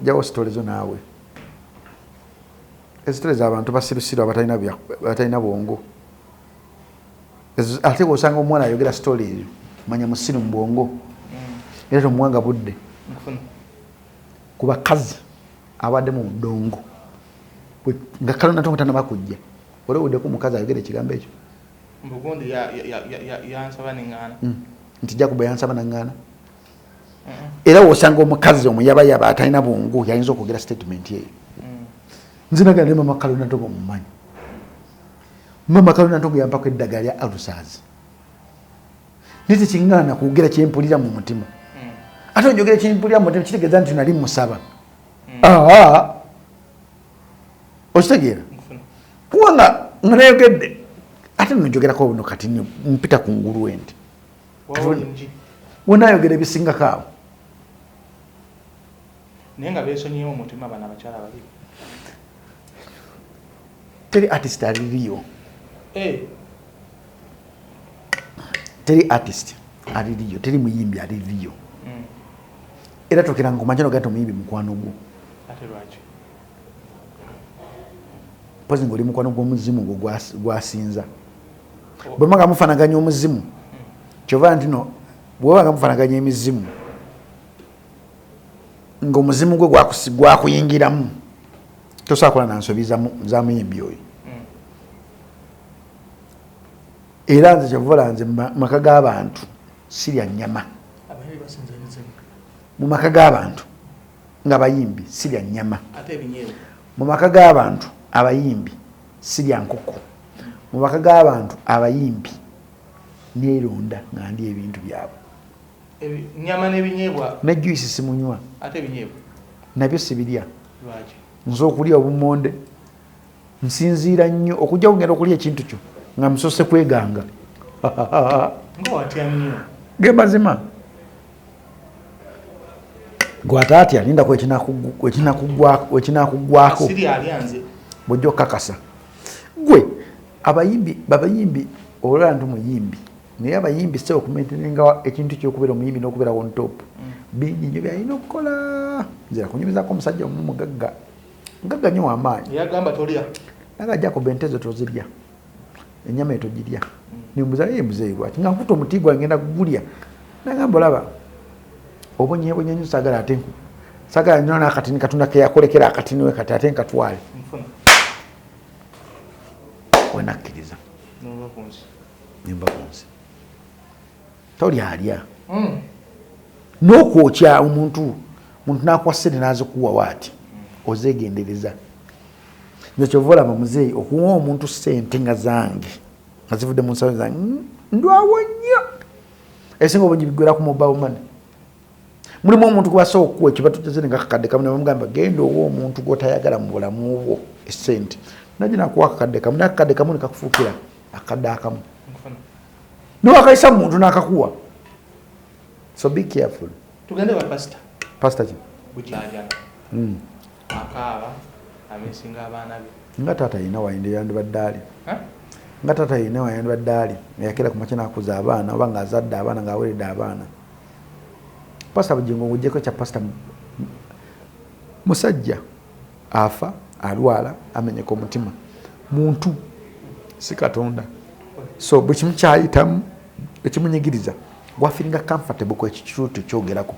Jawo story zo naawe. Ezitole z'abantu basirusiru abatalina bwongo. Ate bw'osanga omwana ayogera story eyo, manya musiru mu bwongo. Era tomuwanga budde. Ku bakazi abadde mu budongo nga Kalona tanaba kujja, olowuddeko omukazi ayogera ekigambo ekyo? Mbugundi yansaba neŋŋaana. Nti Jacob yansaba naŋŋaana. Era wosanga omukazi omuyabayaba atalina bwongo yayinza okwogera statement eyo. Nze nagala ne mama Kalona Ntongo mumanyi. Mama Kalona Ntongo yampako eddagala lya ulcers, naye tekiŋŋaana kwogera kyempulira mu mutima. Ate onjogera kyempulira mu mutima kitegeeza nti nali musaba. Okitegeera? Kubanga nga nayogedde, ate nonjogerako buno kati mpita ku ngulu enti wenayogera ebisingako awo. Naye nga besonyiyewo omutima bano abakyala babiri? Teri artist aliriyo. Teri artist aliriyo, teri muyimbi aliriyo. Era tokera nkumakyano gati omuyimbi mukwano gwo. Ate lwaki? Pozi ngaoli mukwano gw'omuzimu gwo gwasinza. Bwe muba nga mufanaganya omuzimu, kyova nti no bweba nga mufanaganya emizimu, ng'omuzimu gwe gwakuyingiramu, tosobola kola na nsobi za muyimbi oyo. Era nze kyevuvola, nze mu maka g'abantu sirya nnyama. Mu maka g'abantu nga bayimbi sirya nnyama. Mu maka g'abantu abayimbi sirya nkoko. Mu maka g'abantu abayimbi neeronda nga ndi ebintu byabwe. Nyama n'ebinyeebwa? Ne juice simunywa. Ate ebinyeebwa? Nabyo sibirya. Nze okulya obumonde nsinziira nnyo okujja kugenda okulya ekintu kyo nga musose kweganga. Nga watya nnyo. Ge mazima. Gwataatya, lindako ekinakuggwako bwojja okukakasa. Gwe abayimbi, babayimbi olaba nti muyimbi, naye abayimbi sebo okumaintaininga ekintu kyokubeera omuyimbi n'okubeera on top, bingi nnyo byalina okukola. Nze nakunyumizako omusajja omu mugagga, mugagga nnyo wamaanyi. Yagamba tolya? Naga Jacob, ente ezo tozirya, ennyama eyo togirya. Nembuza, ye mbuzeeyi lwaki nga nkuta omuti gwange ngenda kugulya? Nagamba, olaba obonyebonye nnyo, sagala ate sagala nnyo n'akatini Katonda keyakolekera akatini we kati ate nkatwale. Wenakkiriza nemba ku nsi tolyalya. N'okwokya omuntu, muntu n'akuwa ssente n'azikuwa waati, ozeegendereza. Nze kyova olaba muzeeyi, okuwa omuntu ssente nga zange nga zivudde mu nsawo zange, ndwawo nnyo. Ebisinga obungi biggwera ku mobile money. Mulimu omuntu gwebasobola okukuwa ekibatu kyesente nga kakadde kamu, nebamugamba genda owa omuntu gwotayagala mu bulamu bwo esente, najja nakuwa akakadde kamu, naye akakadde kamu nekakufuukira akadde akamu niwakayisa muntu nakakuwa. So be careful. Tugende ba pastor. Pastor ki? Bujajana. Akaaba amesinga abaana be. Nga taata yina wayinde yandibadde ali nga taata yina wayandibadde ali yakera ku makya nakuza abaana oba ng'azadde abaana, ng'aweredde abaana. Pastor Bugingo, ng'ogyeko kya pastor, musajja afa, alwala, amenyeka omutima, muntu, si Katonda. So buli kimu kyayitamu ekimunyigiriza, gwafeelinga comfortable ku ekikituutu kyogerako,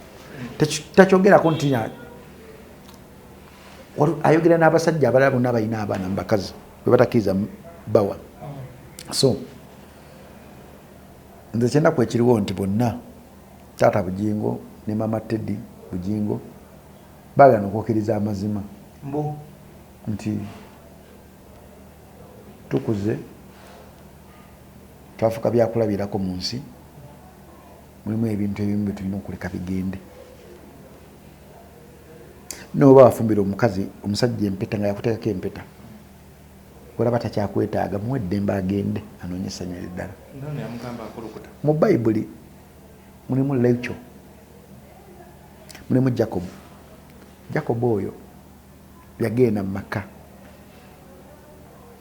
takyogerako nti ayogera n'abasajja abalala bonna balina abaana mu bakazi bwe batakkiriza bawa. So nze kyenaku ekiriwo nti bonna, taata Bugingo ne mama Teddy Bugingo, baagana okwokeriza amazima nti tukuze, twafuuka byakulabirako mu nsi. Mulimu ebintu ebimu bye tulina okuleka bigende. Noba wafumbira omukazi, omusajja empeta nga yakuteekako empeta, olaba takyakwetaaga, muwe eddembe agende anoonye essanyu eddala. Mu Bayibuli mulimu Rachel, mulimu Jacob. Jacob oyo yagenda mu maka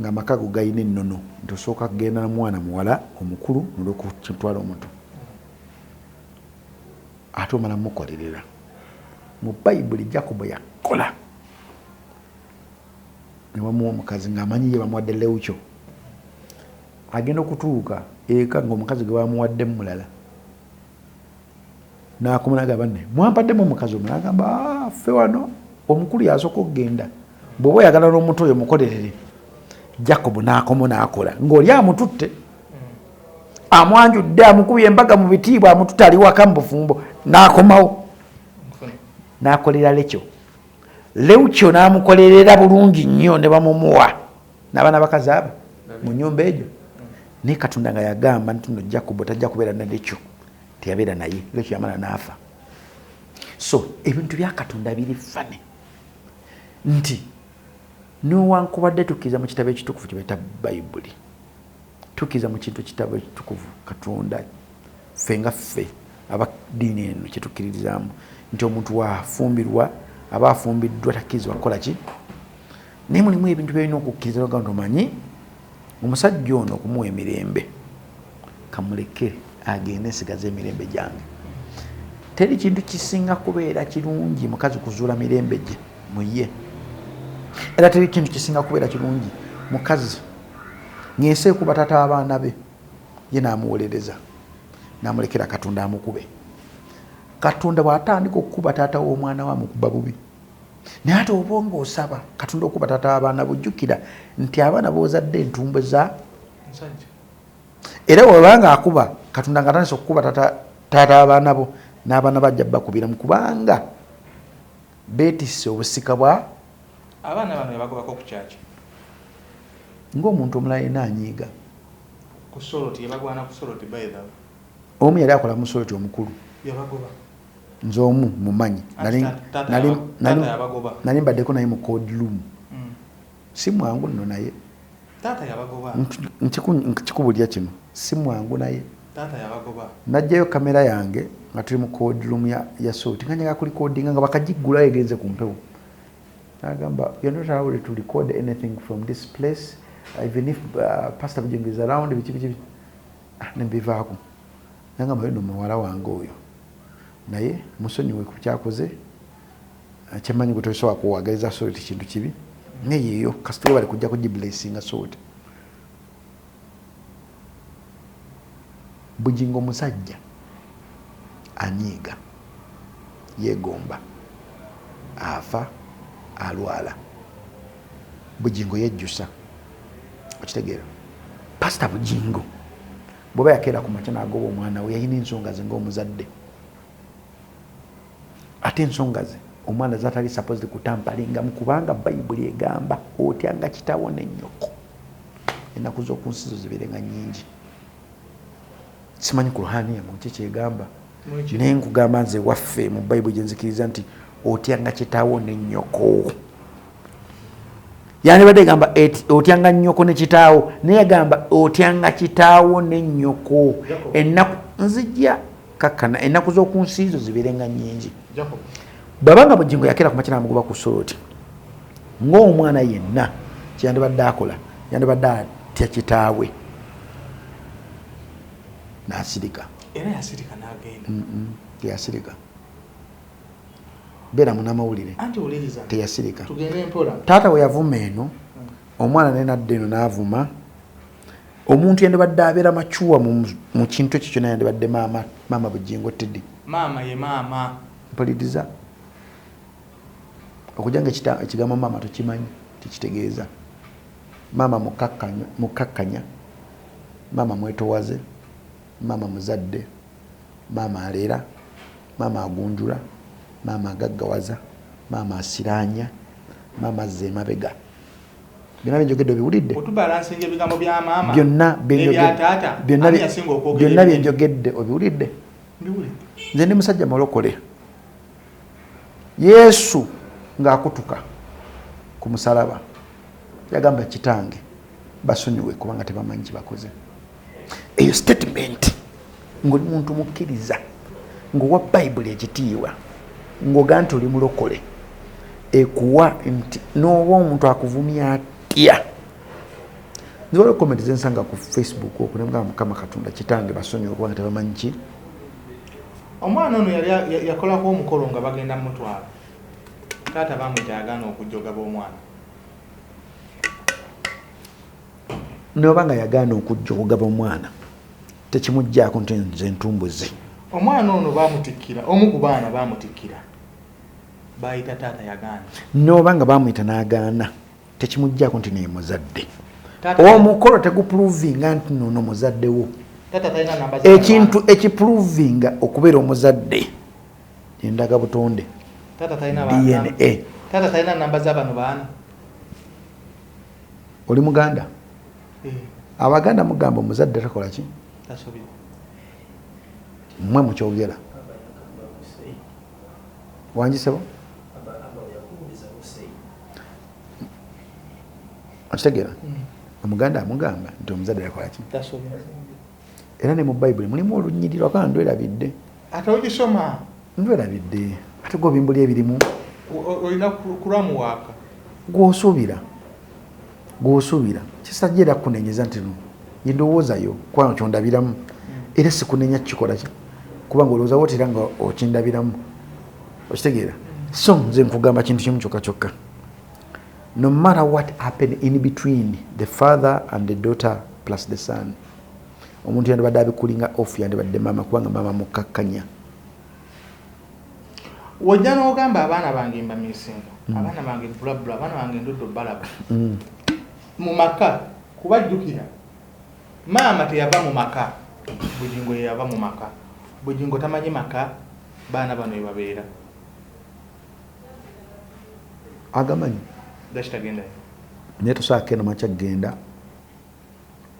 ng'amaka ago galina ennono nti osooka kugenda na mwana muwala omukulu nolwokutwala omuto, ate omala mukolerera. Mu Bayibuli Jacobo yakola ne bamuwa omukazi ng'amanyi ye bamuwadde Lewukyo. Agenda okutuuka eka ng'omukazi gwe bamuwaddemu mulala, n'akoma n'agamba, "Nne mwampaddemu omukazi omulala?" Agamba, "Ah, ffe wano omukulu yasooka okugenda, bw'oba oyagala n'omuto oyo mukolerere." Jacobo n'akoma n'akola ng'oli amututte, amwanjudde, amukubye embaga mu bitiibwa, amututte, ali waka mu bufumbo, n'akomawo n'akolera Lekyo. Lewukyo n'amukolerera bulungi nnyo ne bamumuwa n'abaana bakazi abo mu nyumba egyo. Naye Katonda nga yagamba nti no, Jacobo tajja kubeera ne Lekyo, teyabeera naye. Lekyo yamala n'afa. So ebintu bya Katonda biri funny nti newankubadde tukkiriza mu kitabo ekitukuvu kye bayita Bayibuli, tukkiriza mu kintu ekitabo ekitukuvu Katonda, ffe nga ffe abaddiini eno kyetukkiririzaamu nti omuntu wafumbirwa aba afumbiddwa, takkirizibwa kukola ki, naye mulimu ebintu byolina okukkiriza noga nti omanyi omusajja ono okumuwa emirembe, kamuleke agende nsigaze emirembe gyange. Teri kintu kisinga kubeera kirungi mukazi kuzuula mirembe gye muye, era teri kintu kisinga kubeera kirungi mukazi ng'ensi ekuba taata abaana be, ye n'amuwolereza n'amulekera Katonda amukube. Katonda bw'atandika okukuba taata w'omwana we, amukuba bubi. Naye ate oba nga osaba Katonda okuba taata w'abaana, bujjukira nti abaana b'ozadde entumbwe za era webanga akuba Katonda nga atandise okukuba taata w'abaana bo, n'abaana bajja bakubiramu kubanga beetisse obusika bwa Abaana bano yabagobako ku kyaki? Ng'omuntu omulala yenna anyiiga. Ku Soroti, yabagwana ku Soroti, by the way. Omu yali akola mu Soroti omukulu. Yabagoba. Nze omu mumanyi. Anti taata yabagoba. Nali mbaddeko naye mu code room. Si mwangu nno naye. Taata yabagoba. Nkikubulira kino, si mwangu naye. Taata yabagoba. Najjayo kamera yange nga tuli mu code room ya Soroti, nga njaga kurecordinga nga bakagiggulayo egenze ku mpewo. Nagamba, "You're not allowed to record anything from this place, even if Pastor Bujingo is around," biki biki. Ah, nembivaako. Nagamba, "Yo no muwala wange oyo, naye musonyiwe ku kyakoze. Kyemmanyi gwe tosobola kuwagaliza Soroti kintu kibi, naye yeeyo kasita bali kujja kugiblessinga Soroti." Bujingo omusajja anyiiga, yeegomba, afa, alwala. Bujingo yejjusa, okitegeera? Pasita Bujingo bweba yakeera ku makya n'agoba omwana we, yalina ensonga ze ng'omuzadde, ate ensonga ze omwana zatali supposed kutampalingamu, kubanga Bayibuli egamba otyanga kitawo nennyoko, ennaku z'oku nsi zo zibeerenga nnyingi. Simanyi Kuruhani mu ki kyegamba, naye nkugamba nze waffe mu Bayibuli gye nzikiriza nti otyanga kitaawo nennyoko. Yandibadde egamba otyanga nnyoko ne kitaawo, naye yagamba otyanga kitaawo ne nnyoko, ennaku nzijja kakkana, ennaku z'oku nsi zo zibeerenga nnyingi. Bwabanga Bugingo yakeera ku makya namugoba ku Soroti, ng'omwana yenna kyeyandibadde akola, yandibadde atya kitaawe n'asirika. Era yasirika n'agenda. Teyasirika. Beera munamawulire. Anti wuliriza. Teyasirika. Tugende mpola. Taata we yavuma eno, omwana naye nadda eno n'avuma. Omuntu yandibadde abeera mature mu kintu ekyo kyonna, yandibadde maama, maama Bugingo Teddy. Maama ye maama. Mpuliriza, okujja nga ekigambo maama tokimanyi tekitegeeza maama mukakkanya, maama mwetowaze, maama muzadde, maama alera, maama agunjula, maama agaggawaza, maama asiraanya, maama azza emabega. Byonna byenjogedde obiwulidde? Otubalansinga ebigambo bya maama byonna n'ebya taata. Ani yasinga okwogera byonna ebinene? Byenjogedde obiwulidde? Mbiwulidde. Nze ndi musajja mulokole. Yesu ng'akutuka ku musalaba yagamba, "Kitange, basonyiwe kubanga tebamanyi kyebakoze." Eyo statement, ng'oli muntu mukkiriza, ng'owa Bayibuli ekitiibwa, ng'oga nti oli mulokole, ekuwa nti n'oba omuntu akuvumya atya. Nze waliwo comment zensanga ku Facebook okwo nemugamba, "Mukama Katonda, Kitange, basonyiwe kubanga tebamanyi ki." Omwana ono yali yakolako omukolo nga bagenda mutwala. Taata bamuyita yagaana okujja ogaba omwana. N'oba nga yagaana okujja okugaba omwana, tekimuggyako nti nze ntumbuze. Omwana ono baamutikkira, omu ku baana baamutikkira. Baayita taata yagaana. N'oba nga baamuyita n'agaana, tekimuggyako nti naye muzadde. Omukolo teguprovinga nti nono muzadde wo. Ekintu ekiprovinga okubeera omuzadde endaga butonde. DNA. Taata talina namba za bano baana. Oli muganda? Abaganda mugamba omuzadde takola ki? Tasobya. Mmwe mukyogera. Wangisebo? Okitegeera? Omuganda amugamba nti omuzadde yakola ki? Tasobya. Era ne mu Bayibuli mulimu olunyiriri lwakana ndwerabidde. Ate ogisoma? Ndwerabidde. Ate gwe obimbuli ebirimu. Olina kulamuwaaka. Gw'osuubira. Gw'osuubira. Kisajja era kunenyeza nti no. Ndowoozayo kubanga kyondabiramu. Era sikunenya kukikola ki? Kubanga olowooza woti era nga okindabiramu. Okitegeera? So nze nkugamba kintu kimu kyokka kyokka. No matter what happened in between the father and the daughter plus the son, omuntu yandibadde abikulinga off yandibadde maama kubanga maama mukakkanya. Wojja n'ogamba abaana bange mbamisinga, abaana bange bulabula, abaana bange ndudde balaba. Mu maka kubajjukira maama teyava mu maka, Bugingo ye yava mu maka. Bugingo tamanyi maka baana bano we babeera. Agamanyi. Lwaki tagendayo? Naye tosaako eno makya kugenda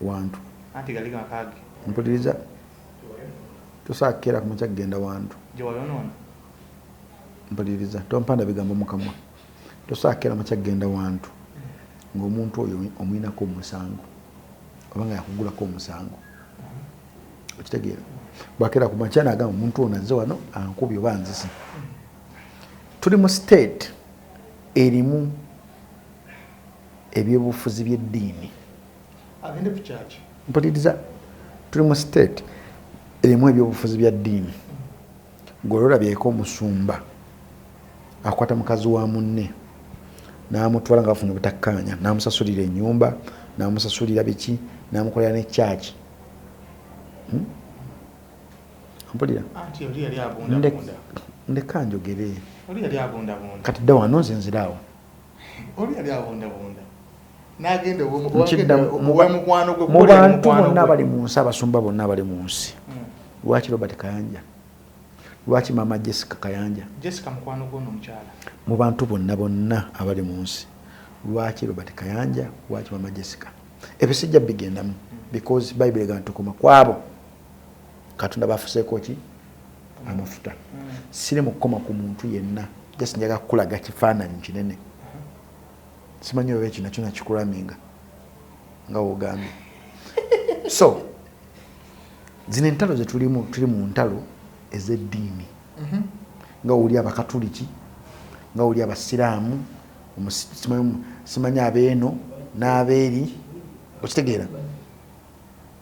wantu. Anti gali maka ge. Mpuliriza. Tosaako keera ku makya kugenda wantu. Gye wayonoona. Mpuliriza. Tompanda bigambo mu kamwa. Tosaako keera makya kugenda wantu ng'omuntu oyo omuyinako omusango oba nga yakugulako omusango. Okitegeera? Bwakeera ku makya n'agamba omuntu ono azze wano ankubye oba anzise. Tuli mu state erimu ebyobufuzi by'eddiini. Agende ku kyaki. Mpuliriza. Tuli mu state erimu ebyobufuzi bya ddiini. Gw'ololabyeko omusumba akwata mukazi wa munne n'amutwala nga bafuna obutakkaanya, n'amusasulira ennyumba, n'amusasulira biki, n'amukolera ne kyaki. Mpulira. Anti oli yali abundabunda. Ndeka njogere. Oli yali abundabunda. Kati dda wano nze nziraawo. Oli yali abundabunda. N'agenda omukwano gwe. Mu bantu bonna abali mu nsi, abasumba bonna abali mu nsi. Lwaki Robert Kayanja? Lwaki Mama Jessica Kayanja? Jessica mukwano gwo n'omukyala. Mu bantu bonna bonna abali mu nsi. Lwaki Robert Kayanja? Lwaki Mama Jessica? Ebyo sijja bigendamu because Bible egamba tukoma kwabo Katonda bafuseeko ki? Amafuta. Siri mu kukoma ku muntu yenna. Just njagala kukulaga kifaananyi kinene. Simanyi oba ekyo nakyo nakikulaminga nga wogambye. So zino entalo ze tulimu, tuli mu ntalo ez'eddiini. Nga wuli abakatuliki, nga wuli abasiraamu, simanyi abeeno n'abeeri, okitegeera?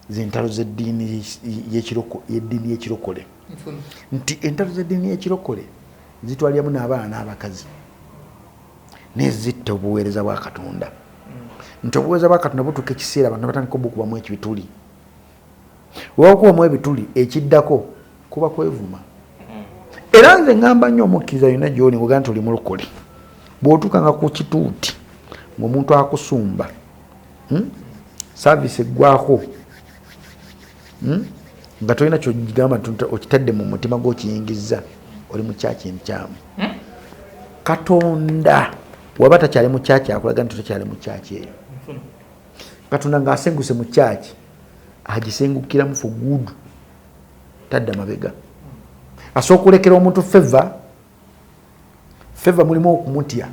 Zentalo z'eddiini y'ekirokole. Nti entalo z'eddiini y'ekirokole zitwaliramu n'abaana n'abakazi nezitta obuweereza bwa Katonda. Nti obuweereza bwa Katonda butuuka ekiseera abantu batandika obukubamu ekibituli. Bwebakubamu ebituli ekiddako kuba kwevuma. Era nze ŋŋamba nnyo omukkiriza yonna gy'oli ng'ogamba nti oli mulokole, bw'otuukanga ku kituuti ng'omuntu akusumba, saavisi eggwako, nga tolina kyogamba nti okitadde mu mutima gw'okiyingizza, oli mu kyaki enkyamu. Katonda waba takyali mu kyaki akulaga nti tokyali mu kyaki eyo. Katonda ng'asenguse mu kyaki agisengukiramu for good, tadda mabega. Asobola okulekera omuntu favor, favor mulimu okumutya,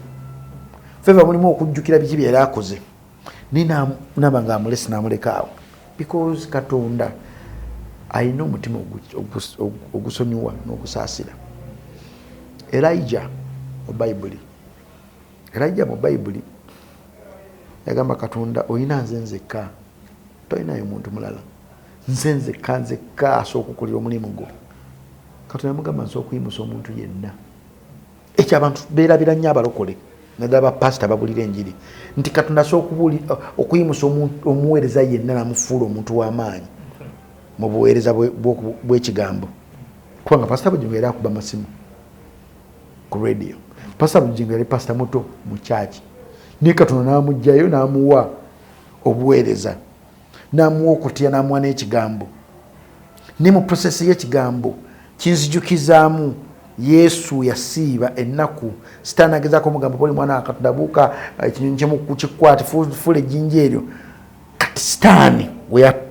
favor mulimu okujjukira biki bye yali akoze, naye naba ng'amulese n'amuleka awo because Katonda alina omutima ogusonyiwa n'okusaasira. Elijah mu Bayibuli, Elijah mu Bayibuli yagamba Katonda olina nze nzekka, tolinayo muntu mulala, nze nzekka nzekka asobola okukolera omulimu gwo. Katonda yamugamba nsobola okuyimusa omuntu yenna. Ekyo abantu beerabira nnyo, abalokole naddala bapasita babulira enjiri, nti Katonda asobola okuyimusa omuweereza yenna namufuula omuntu w'amaanyi mu buweereza bw'ekigambo. Kubanga Pasita Bujingo yali akuba masimu ku radio, Pasita Bujingo yali pasita muto mu kyaki, naye Katonda n'amugjayo n'amuwa obuweereza, n'amuwa okutya, n'amuwa n'ekigambo. Ne mu process y'ekigambo kinzijukizaamu Yesu yasiiba ennaku, Sitaani agezaako omugamba, boli mwana wa Katonda, buuka ekinyonyi kyemukikwate, fuula ejjinja eryo. Kati Sitaani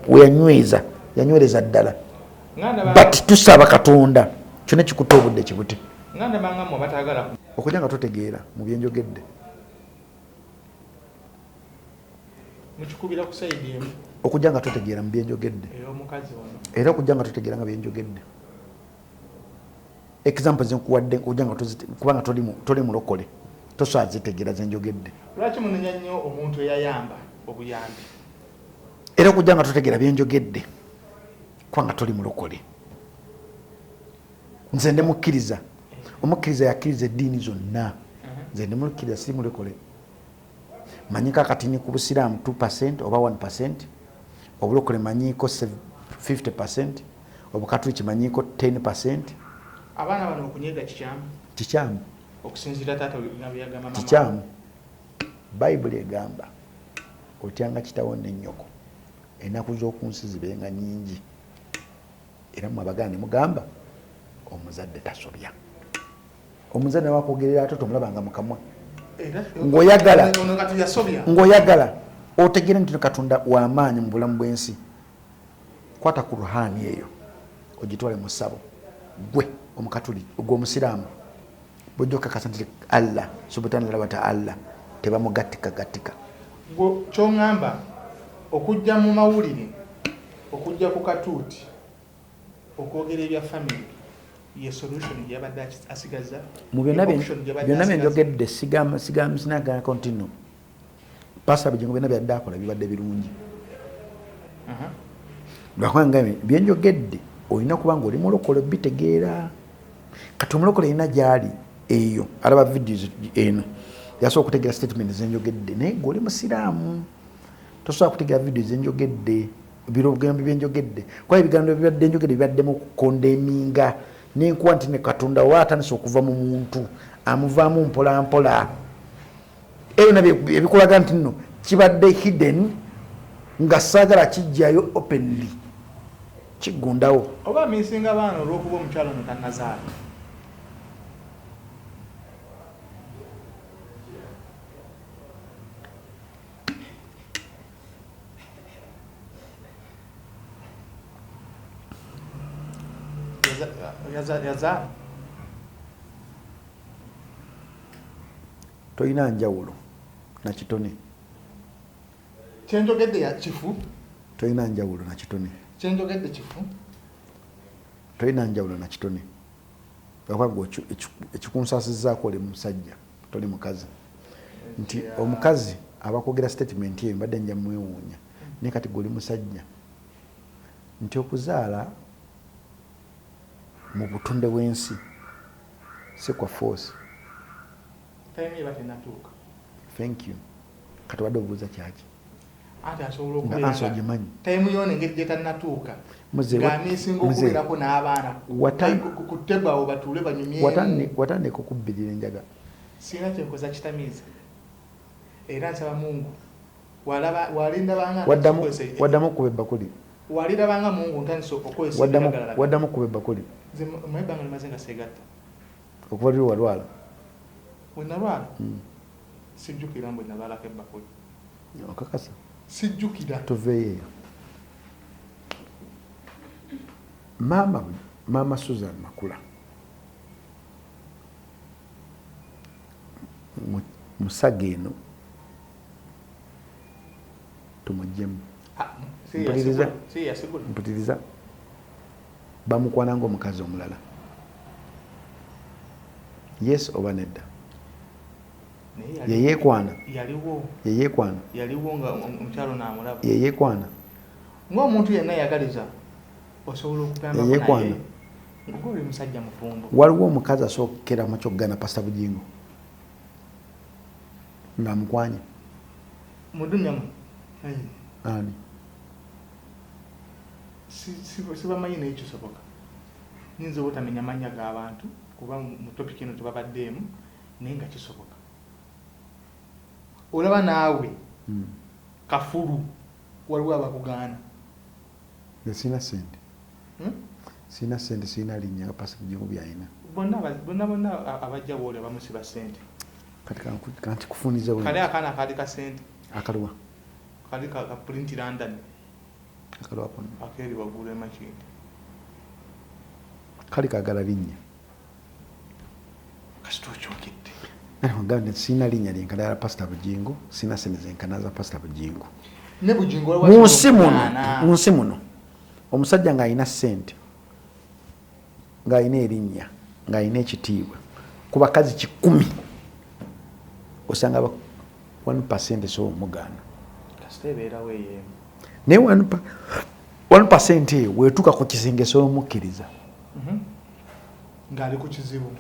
weyanyweza, yanywereza ddala. But tusaba Katonda kyonna kikutte obudde kibute okujja nga totegeera mu byenjogedde. Okujja nga totegeera mu byenjogedde, era okujja nga totegeera nga byenjogedde, example zenkuwadde, okujja nga kubanga toli mulokole, tosobola zitegeera zenjogedde. Lwaki munenya nnyo omuntu eyayamba obuyambi? Era okujja nga totegeera byenjogedde kubanga toli mulokole. Nze ndi mukkiriza, omukkiriza yakkiriza eddiini zonna. Nze ndi mukkiriza, siri mulokole. Manyiko akatini ku busiraamu 2% oba 1, obulokole manyiko 50, obukatuliki manyiko 10. Abaana bano okunyega kikyamu? Kikyamu. Okusinziira taata byagamba mama. Kikyamu. Bayibuli egamba otyanga kitawo nennyoko, ennaku z'oku nsi zibenga nyingi. Era mwe Abaganda ne mugamba omuzadde tasobya. Omuzadde nawakwogerera ate tomulabanga mukamwa ng'oyagala ng'oyagala otegere nti Katonda w'amaanyi mu bulamu bw'ensi. Kwata ku ruhaani eyo ogitwale mu ssabo, gwe omukatuli, gwe omusiraamu, bwojja okakasa nti Allah subhanahu wa ta'ala tebamugattika gattika. Kyoŋŋamba okujja mu mawulire, okujja ku katuuti okwogera ebya family, ye solution gyeyabadde asigaza? Mu byonna byenjogedde, siganako nti no Pasita Bugingo byonna byadde akola bibadde birungi, lwakubanga byenjogedde olina kuba nga oli mulokole bitegeera. Kati omulokole yina gyali eyo alaba videos eno yasobola okutegeera statement zenjogedde, naye gwe oli musiraamu tosobola kutegeera video zenjogedde, bigambo byenjogedde, kuba ebigambo bibadde njogedde bibaddemu okucondemninga nenkuwa nti ne Katonda wa atandise okuva mu muntu amuvaamu mpola mpola. Ebyo nabyo ebikulaga nti nno kibadde hidden nga saagala kijjayo openly, kiggundawo. Oba missinga baana olw'okuba omukyalo ono tannazaala? Yazaala. Tolina njawulo nakitone. Kyenjogedde ya kifu. Tolina njawulo nakitone. Kyenjogedde kifu. Tolina njawulo nakitone, lwakuba gwe ekikunsasizaako oli musajja, toli mukazi, nti omukazi abakwogera statement eyo mbadde nja mwewuunya, naye kati gwe oli musajja, nti okuzaala mu butonde bw'ensi si kwa force. Time eba tenatuuka. Thank you. Kati wadde obuuza kyaki? Ate asobola okubeera answer ogimanyi. Time yona engeri gyetanatuuka ng'amissinga okubeerako n'abaana ku table awo batuule banyumyemu. Watandika okubbirira enjaga. Sirina kyenkoza kitamiiza, era nsaba Mungu walindabanga. Waddamu okuba ebbakuli. Walirabanga Mungu ntandise okukozesa ebiragalalagala. Waddamu okuba ebbakuli. Nze maye ebbanga limaze nga seegatta. Okuva luli walwala? Bwe nalwala? Sijjukira mbwe nalwalako ebbakuli. Okakasa? Sijjukira. Tuveeyo eyo. Maama, maama Susan Makula musaga eno tumuggyemu. Mpuliriza, mpuliriza, bamukwana ngaomukazi omulala, yes oba nedda? Yeyeekwana, yeyeekwana. Yaliwo nga omukyalo naamulaba. Yeyeekwana. Ng'omuntu yenna yagaliza osobola okugamba. Yeyeekwana. Nga oli musajja mufumbo. Waliwo omukazi asookera mu kyokugana Pasita Bujingo ng'amukwanye. Mudunyamu. Ani? Sibamanyi naye kisoboka. Nyinza obutamenya mannya g'abantu kuba mu topic eno tebabaddeemu, naye nga kisoboka. Olaba naawe kafulu waliwo abakugaana. Nze sirina ssente. Sirina ssente, sirina linnya nga Pasita Bujingo by'alina. Bonna bonna bonna abajja wooli abamu si ba ssente. Kati kankikufunirize bwe. Kali akaana kaali ka ssente. Akaluwa? Kali ka print London. Akaluwa konna. Akeeri waggulu e Makindye. Kali kaagala linnya. Kasita okyogedde. Ngambe sirina linnya lyenkana lya Pasita Bujingo, sirina ssente zenkana za Pasita Bujingo. Ne Bujingo mu nsi muno, mu nsi muno omusajja ng'alina ssente, ng'alina erinnya, ng'alina ekitiibwa, ku bakazi 1,000 osanga 1% esobola omugaana. Kasita ebeerawo eyeemu. Naye 1% eyo weetuuka ku kisenge esobola omukkiriza. Ng'ali ku kizibu.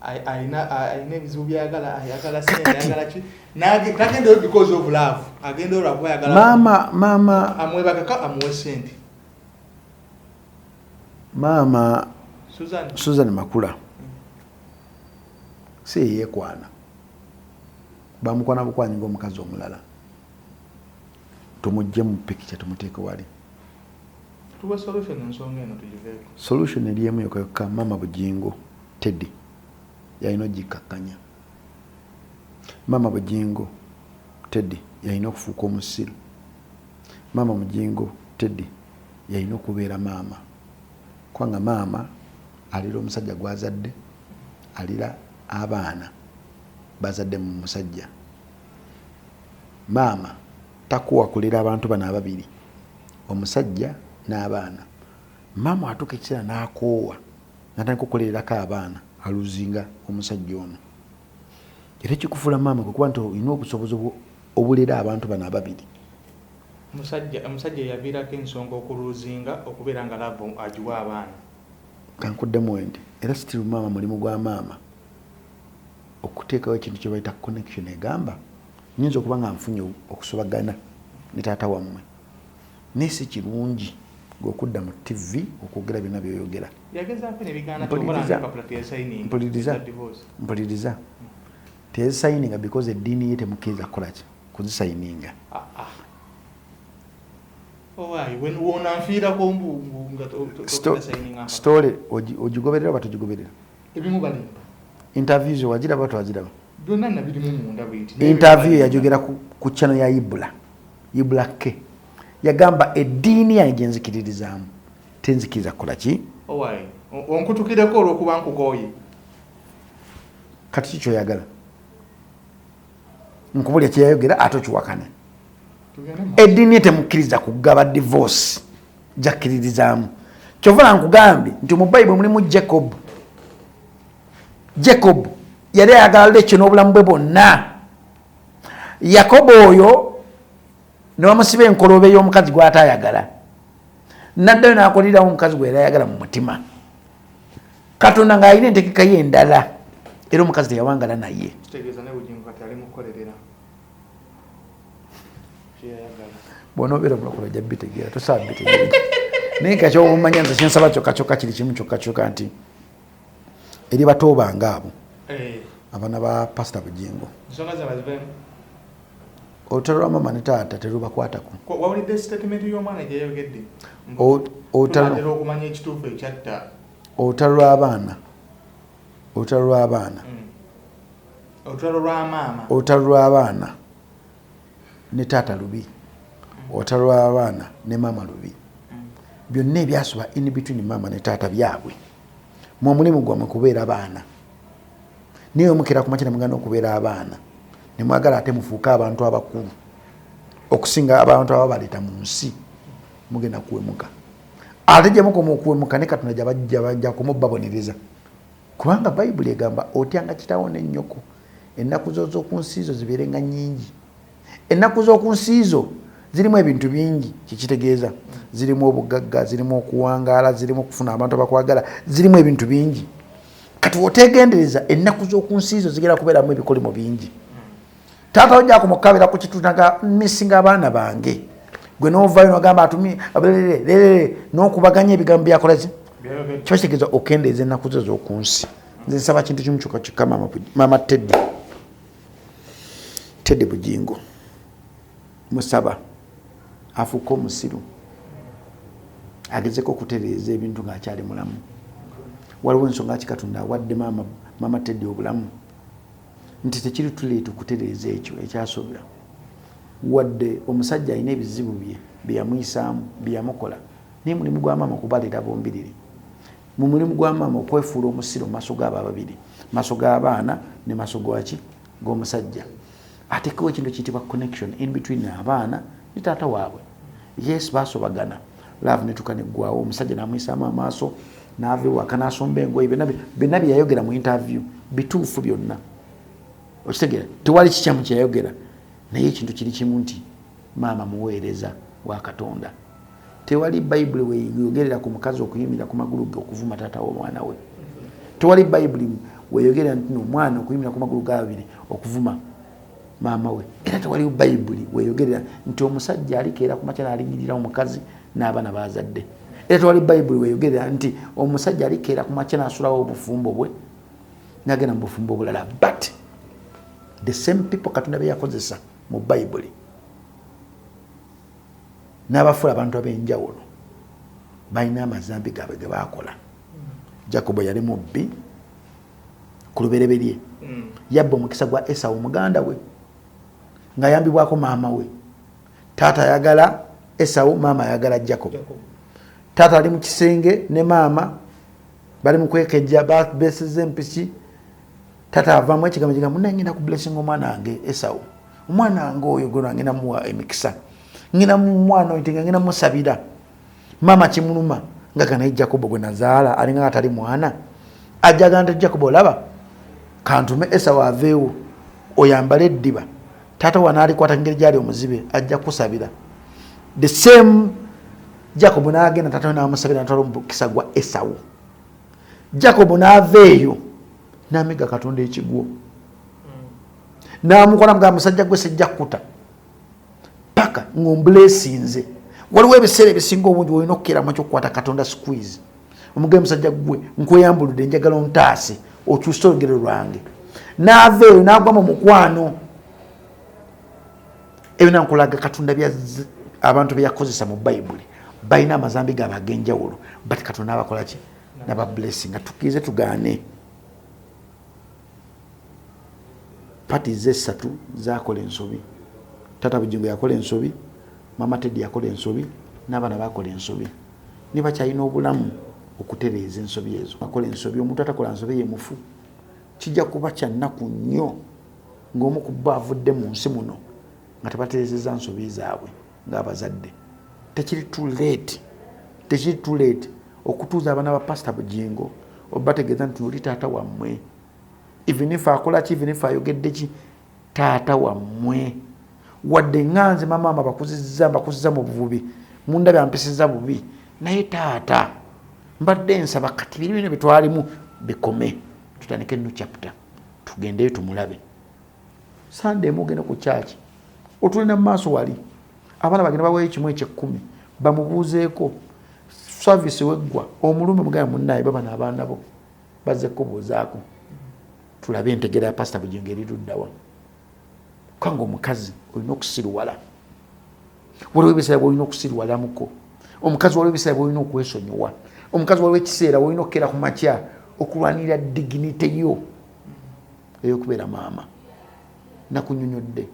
Alina ebizibu by'ayagala, ayagala ssente, ayagala ki? Tagendayo because of love. Agenda olwo kuba ayagala. Maama, maama. Amwebakako amuwe ssente. Maama Susan. Susan Makula. Si yeekwana. Bamukwana bukwanyi ng'omukazi omulala. Tumugye mu picture tumuteeke wali. Tuwe solution ensonga eno tugiveeko. Solution eri emu yokka yokka, Maama Bujingo Teddy yalina ogikkakkanya. Maama Bujingo Teddy yalina okufuuka omusiru. Maama Bujingo Teddy yalina okubeera maama. Kubanga maama alira omusajja gw'azadde, alira abaana bazadde mu musajja. Maama takuwa kulera abantu bano ababiri, omusajja n'abaana. Maama atuuka ekiseera n'akoowa, n'atandika okukolererako abaana, aluzinga omusajja ono. Era ekikufuula maama kwe kuba nti olina obusobozi obulera abantu bano ababiri. Omusajja yaviirako ensonga okuluzinga okubeera nga love agiwa abaana. Kankuddemu wendi. Era still maama, mulimu gwa maama okuteekawo ekintu kye bayita connection egamba nyinza okuba nga nfunye okusobagana ne taata wammwe, naye si kirungi ng'okudda mu TV okwogera byonna by'oyogera. Yagezaako ne bigaana. Mpuliriza, mpuliriza. Teyazisayininga because eddiini ye temukkiriza kukola ki? Kuzisayininga. Wonanfiirako mbu nga Story ogigoberera oba togigoberera? Ebimu balimba. Interviews wagiraba, twagiraba. Byonna nabirimu munda bwiti. Interview yajogera ku channel ya Ibula, Ibula K, yagamba eddiini yange gyenzikiririzaamu tenzikiriza kukola ki? Owaayi, onkutukireko olw'okuba nkukooye. Kati kikyoyagala nkubulya kyeyayogera ate okiwakane? Eddiini ye temukkiriza kugaba divorce gyakkiririzaamu. Kyova nkugambye nti mu Bayibuli mulimu Jacob. Jacob yali ayagala Lekyo n'obulamu bwe bwonna. Yakobo oyo ne bamusiba enkolobe y'omukazi gw'ataayagala, naddayo n'akolerawo omukazi gwe yali ayagala mu mutima. Katonda ng'alina entegeka ye endala, era omukazi teyawangala naye. Kitegeeza ne Bugingo kati ali mukukolerera kyeyayagala. Bw'onoobeera omulokole ojja bitegeera, tosobola bitegeera. Naye nga ky'omanya, nze kyensaba kyokka kyokka kiri kimu kyokka kyokka, nti eri bato bange abo, abaana ba Pasita Bugingo, ensonga zaabwe ziveemu. Olutalo lwa maama ne taata terubakwatako. Wawulidde statement y'omwana gyeyayogedde? Tunaatera okumanya ekituufu ekyatta. Olutalo lw'abaana, olutalo lw'abaana. Olutalo lwa maama. Olutalo lw'abaana ne taata lubi, olutalo lw'abaana ne maama lubi. Byonna ebyasoba in between maama ne taata byabwe. Mwe omulimu gwammwe kubeera baana, naye omukera kumakya nemugenda okubeera abaana, nemwagala ate mufuuke abantu abakulu okusinga abantu ababaleeta mu nsi, mugenda kuwemuka. Ate gye mukoma okuwemuka ne Katonda gyabajja kumubabonereza, kubanga Bayibuli egamba otyanga kitawo n'ennyoko, ennaku zo z'oku nsi zo zibeerenga nnyingi. Ennaku z'oku nsi zo zirimu ebintu bingi. Kikitegeeza Zirimu obugagga, zirimu okuwangaala, zirimu okufuna abantu abakwagala, zirimu ebintu bingi. Kati wotegendereza ennaku z'oku nsi zo zigenda kubeeramu ebikolimo bingi. Taata ojja kumukabira ku kitunaga misinga abaana bange, gwe novayo nogamba atumi n'okubaganya ebigambo byakola ki, kiba kitegeeza okendeeza ennaku zo z'oku nsi. Nze nsaba kintu kimu kyokka kyokka, mama Teddy Bujingo musaba afuuke omusiru, agezeko okutereeza ebintu ng'akyali mulamu. Waliwo ensonga ki Katonda awadde mama Teddy obulamu nti tekiri tuleeta okutereeza ekyo ekyasobya. Wadde omusajja alina ebizibu bye byeyamuyisaamu, byeyamukola, naye mulimu gwa maama okubaleera bombiriri. Mu mulimu gwa maama okwefuula omusiru mu maaso gaabo ababiri, maaso g'abaana ne maaso gwaki g'omusajja, atekewo ekintu kiyitibwa connection in between abaana ne taata waabwe. Yes, basobagana, love netuka neggwawo, omusajja namuyisaamu amaaso n'ava ewaka n'asomba engoye. Byonna byeyayogera mu interview bituufu byonna, okitegeera? Tewali kikyamu kyeyayogera, naye ekintu kiri kimu nti maama muweereza wa Katonda. Tewali Bayibuli weyogerera ku mukazi okuyimirira ku magulu ge okuvuma taata w'omwana we. Tewali Bayibuli weyogerera nti omwana okuyimirira ku magulu gababiri okuvuma maama we. Era tewali Bayibuli weyogerera nti omusajja alikeera ku makya n'alinyirira omukazi n'abaana bazadde. Era tewali Bayibuli weyogerera nti omusajja alikeera ku makya n'asulawo obufumbo bwe nagenda mu bufumbo obulala. But the same people Katonda beyakozesa mu Bayibuli n'abafuula abantu ab'enjawulo balina amazambi gaabwe ge baakola. Jacobo yali mubbi ku lubereberye. Yabba omukisa gwa Esawu muganda we ng'ayambibwako maama we. Taata ayagala Esawu, maama ayagala Jacob. Taata ali mu kisenge ne maama bali mu kwekejja, beseza empiki. Taata avaamu ekigambo kigambo, munaye ngenda ku blessing omwana wange Esawu, omwana wange oyo gwe ngenda muwa emikisa, ngenda mwana oyo ngenda musabira. Maama kimuluma nga ganaye Jacobo gwe nazaala alinga atali mwana. Ajaga nti Jacobo olaba kantume Esawu aveewo oyambale eddiba, taata wanaalikwata ngeri gyali omuzibe ajja kusabira. The same Jacob n'agenda, taata we n'amusabira, natwala omukisa gwa Esawu. Jacob n'ava eyo n'amiga Katonda ekigwo n'amukola mga musajja gwe sijja kukuta paka ng'ombulesinze. Waliwo ebiseera ebisinga obungi olina okukeeramu ekyokukwata Katonda squeeze, omugaye musajja gwe nkweyambuludde, njagala ontaase okyuse olugero lwange. N'ava eyo n'agwa mu mukwano. Ebyo nankulaga Katonda abantu beyakozesa mu Bayibuli balina amazambi gaabwe ag'enjawulo, but Katonda abakola ki? Naba blessing. Tukkirize tugaane, parties esatu zakola ensobi. Tata Bujingo yakola ensobi, mama Teddy yakola ensobi, n'abaana bakola ensobi, ne bakyalina obulamu okutereeza ensobi ezo. Akola ensobi, omuntu atakola nsobi ye mufu. Kijja kuba kyannaku nnyo ng'omu ku bo avudde mu nsi muno nga tebatereezezza nsobi zaabwe ng'abazadde. Tekiri too late, tekiri too late okutuuza abaana ba Pasita Bujingo obategeeza nti oli taata wammwe, even if akola ki, even if ayogedde ki, taata wammwe. Wadde ŋŋanze mamaama bakuzizza, mbakuzizza mu buvubi, mundabye ampisiza bubi, naye taata mbadde nsaba kati biri bino bitwalimu bikome, tutandike new chapter, tugendeyo tumulabe Sande emu, ogende ku kyaki otulina mu maaso wali, abaana bagenda baweeyo kimu ekyekkumi, bamubuuzeeko service weggwa, omulume muganda munnaye baba n'abaana bo bazze kubuuzaako, tulabe entegera ya Pasita Bujingo eriruddawa. Kubanga omukazi olina okusiruwala, waliwo ebiseera bwolina okusiruwalamuko omukazi, waliwo ebiseera bwolina okwesonyiwa omukazi, waliwo ekiseera wolina okukeera ku makya okulwanirira dignity yo eyokubeera maama. Nakunyonyodde,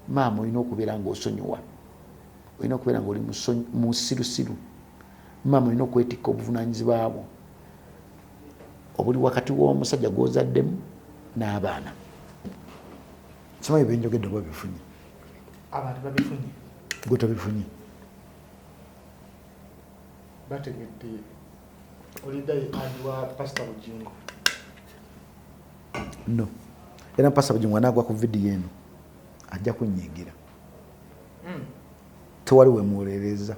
maama olina okubeera nga osonyiwa, olina okubeera nga oli musirusiru. Maama olina okwetikka obuvunanyizibwa bwo obuli wakati w'omusajja gwozaddemu n'abaana. Simanyi byenjogedde oba bifunye. Abantu babifunye. Gwe tobifunye? Bategedde oli die-hard wa Pasita Bujingo. No, era Pasita Bujingo anaagwa ku vidiyo eno ajja kunyiigira. Tewali wemuwolereza.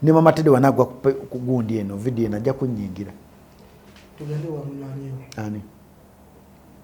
Ne mama Teddy wanagwa ku gundi eno, video eno, ajja kunnyingira. Tugende wa munywanyi wo. Ani?